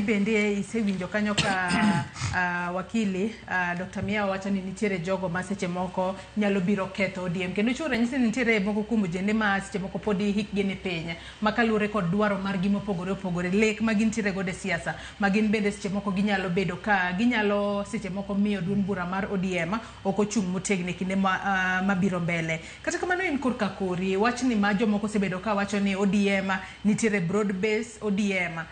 Bende isewinjo kanyo ka wakili Dr. Miyawa wacho ni nitiere jogo ma seche moko nyalo biro ketho ODM kendo chiwo ranyisi ni nitiere moko kuom ojende ma seche moko podi hikgi ni piny ma kaluwore kod dwaro margi mopogore opogore, lek ma gintiere godo e siasa ma gin bende seche moko ginyalo bedo ka ginyalo seche moko miyo duond bura mar ODM ok ochung' motegno e kinde mabiro mbele. Kata kamano in korka kori wachni ma jomoko osebedo ka wacho ni ODM nitiere broad base ODM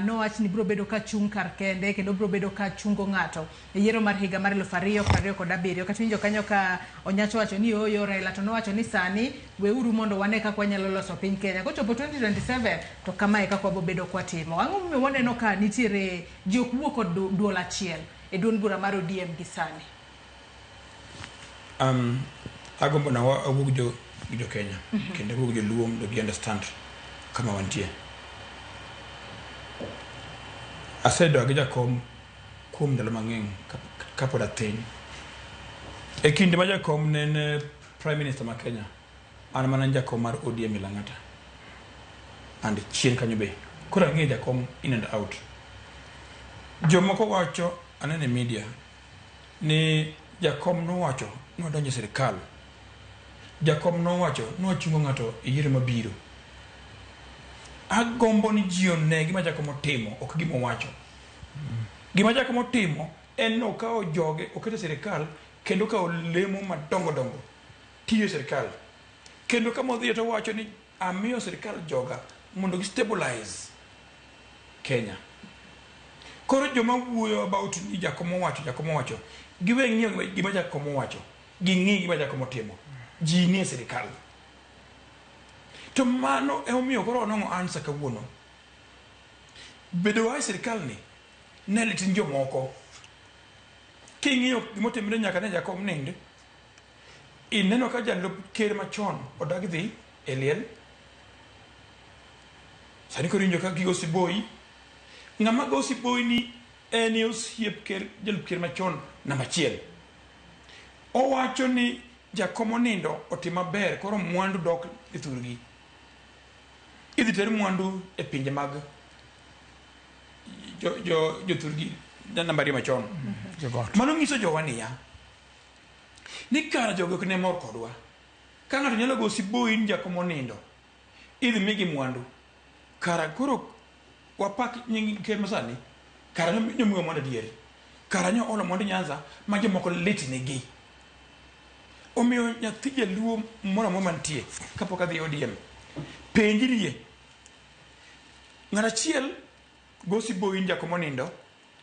nowach ni biro bedo ka chung' kar kende kendo biro bedo ka chungo ng'ato e yiero mar higa mar 2027. Kata winjo kanyo ka Onyacho wacho ni ooyo, Raila to nowacho ni sani weuru mondo wane kaka wanyalo loso piny Kenya. Kochopo 2027 to kamae kaka wabo bedo kwatimo. Ang'o momiyo waneno ka nitiere ji ok wuo kod duol achiel e duond bura mar ODM gi sani? Agombo na awuog jo gi jo Kenya kendo awuog jo Luo mondo gi understand kama wantie. Asedak gi jakom kuom ndalo mang'eny kapod athin. E kinde ma jakom ne en Prime Minister ma Kenya, an mana jakom mar ODM e Lang'ata and chien kanyo be. Koro ang'eyo jakom in and out. Jomoko wacho aneno e media ni jakom nowacho ni wadonjo e sirikal. Jakom nowacho ni wachungo ng'ato e yiero mabiro. Agombo ni ji one gima jakom otimo, ok gima owacho. Gima jakom otimo en ni okawo joge oketo e sirikal kendo okawo lemo madongo dongo tiyo e sirikal. Kendo kama odhiye to owacho ni amiyo sirikal joga mondo gi stabilize Kenya. Koro joma wuoyo about ni jakom owacho, jakom owacho, giwe ng'iyo gima jakom owacho, ging'i gima jakom otimo. Ji nie sirikal. To mano emomiyo koro wanwang'o answer kawuono. Bedowa e sirikal ni ne lit ni jomoko. King'iyo gimotimre nyaka ne jakom nind, ineno ka jalup ker machon odag dhi e liel. Sani koro iwinjo ka gigo siboi. Ng'ama go siboi ni en e osiep ker jalup ker machon namba achiel. Owacho ni jakom onindo otim maber koro mwandu dok e thurgi. Idhi ter mwandu e pinje mag jo, jo, jothurgi namba ariyo machon. Jogot. Mano nyiso jowa niya, ni kara jogi ok ne mor kodwa. Ka ng'ato nyalo go siboi ni jakom onindo, idhi migi mwandu. Kara koro wapak nying ker masani, kara nyomiwa mwandu adier. Kara nyo olo mwandu Nyanza ma jomoko lit nigi. Omiyo nyathi jaluo moro amora mantie kapok adhi ODM, penjrie. Ng'at achiel go siboi ni jakom onindo,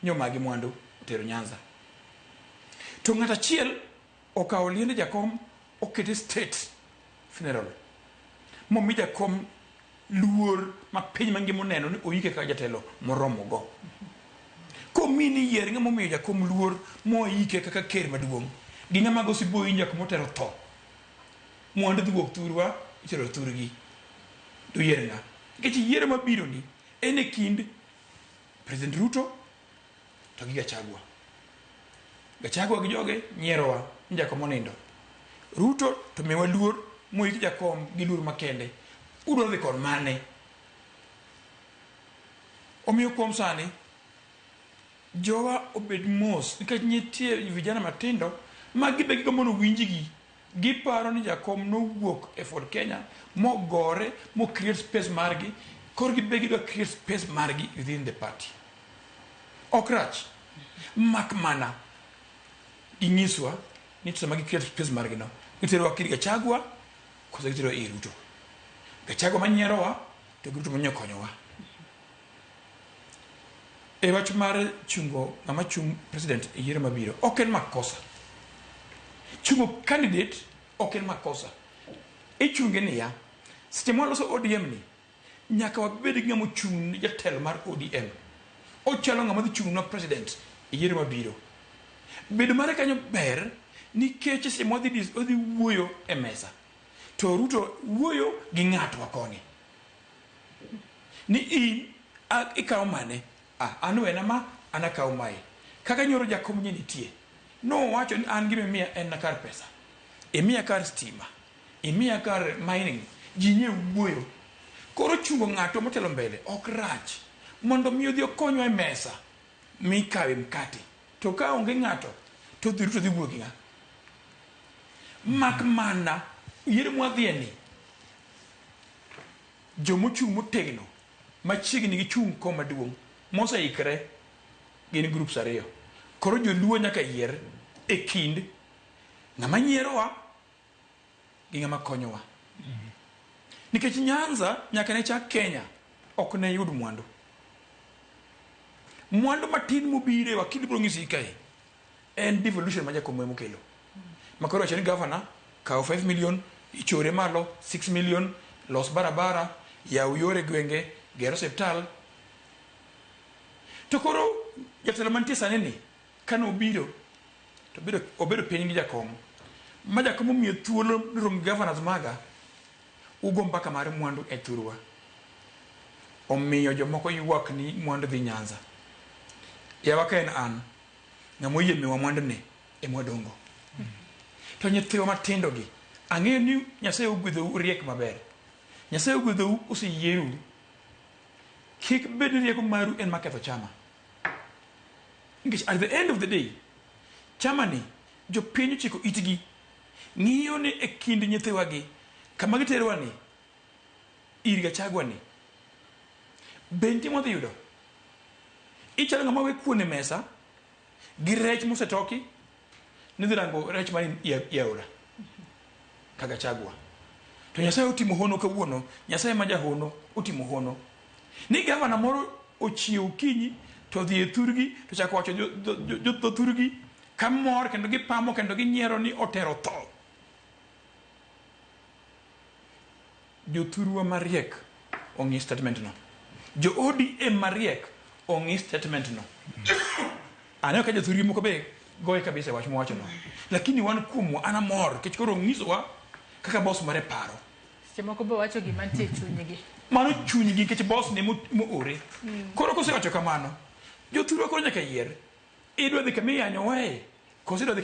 nyomagi mwandu otero Nyanza. To ng'at achiel okawo liend jakom okete state funeral momi jakom luor ma piny mangima oneno ni oike kaka jatelo moromo go. Komi ni yier ng'ama omiyo jakom luor moike kaka ker maduong' gi ng'ama go siboi ni jakom otero tho. Mwandu dhi wuok thurwa itero thurgi. To yier ng'a? Nikech yiero mabiro ni en e kind President Ruto to gi Gachagua. Gachagua gi joge nyierowa ni jakom onindo. Ruto to miwa luor moik jakom gi luor makende. Udwa dhi kon mane? Omiyo kuom sani jowa obed mos nikech nitie vijana matindo ma gibe gigombo ni owinjgi. Giparo ni jakom nowuok e Ford Kenya mogore mo create space margi koro gibe gidwa create space margi within the party. Ok rach. Mak mana ginyiswa ni sama gi create space margi no giterowa kir Gachagua koso giterowa ir Ruto. Gachagua manyierowa to gi Ruto manyo konyowa. E wach mar chungo ng'ama chung' president e yiero mabiro ok en makosa. Chungo candidate ok en makosa. Ichunge niya, seche mwaloso ODM ni, nyaka wabed gi ng'ama ochung' ne jatelo mar ODM. Ochalo ng'ama dhi chung' nwa president e yiero mabiro. Bedo mare kanyo ber nikech seche mwadhi wadhi wuoyo e mesa to Ruto wuoyo gi ng'atwa koni. Ni in ikawo mane? Ah, an wena ma, an akawo mae. Kaka nyoro jakom nye nitie. Nowacho ni an gima imiya en na kar pesa. Imiya kar stima. Imiya kar mining. Ji nye wuoyo. Koro chungo ng'ato motelo mbele ok rach. Mondo mi odhi okonywa e mesa mikawe mkate. To ka onge ng'ato to odhi Ruto dhi wuoyo gi ng'a? Mak mana yiero mwadhiye ni jomochung' motegno machiegni gi chung' kom maduong' moseikre gin groups ariyo. Koro joluo nyaka yier e kind ng'ama nyierowa gi ng'ama konyowa. Nikech Nyanza nyaka ne chak Kenya ok ne yud mwandu. Mwandu matin mobire wakili biro nyisi kae en devolution ma Jakom ema okelo. Ma koro wacho ni governor kaw 5 million ichore malo 6 million los barabara yaw yore gwenge ger osiptal. To koro jatelo mantie sani ni kane obiro to obedo, obedo piny gi jakom ma jakom omiyo thuolo ni rom gi governors maga ugo mbaka mar mwandu e thurwa. Omiyo jomoko ywak ni mwandu dhi Nyanza. Yawa ka en an, ng'ama oyie miwa mwandu ni ema wadongo. To nyithiwa matindo gi, ang'eyo ni Nyasaye ogwedhou riek maber. Nyasaye ogwedhou oseyierou. Kik bed ni rieko maru en maketho chama. Nikech at the end of the day, chama ni jopiny ochiko itgi ng'iyo ni e kind nyithiwa gi kama giterowa ni ir Gachagua ni be nitie mwadhi yudo? Ichalo ng'ama we kuon e mesa gi rech mosetoki nidhi rango rech man e aora ka Gachagua. To Nyasaye otimo hono kawuono, Nyasaye ma jahono otimo hono. Ni gavana moro ochiew okinyi to odhi e thurgi to chako wacho jo thurgi kamor kendo gipamo kendo ginyiero ni otero tho. Jothurwa mariek ong'i statement no. Jo ODM mariek ong'i statement no. Aneno ka jothurgi moko be goye kabisa e wach mowacho no. Lakini wan kuomwa an amor nikech koro onyisowa kaka boss mare paro. Seche moko be wacho gima nitie e chunygi. Mano chunygi nikech boss ne moore. Koro kosewacho kamano, jothurwa koro nyaka yier. Idwa dhi kama iyanyowae koso idwa dhi.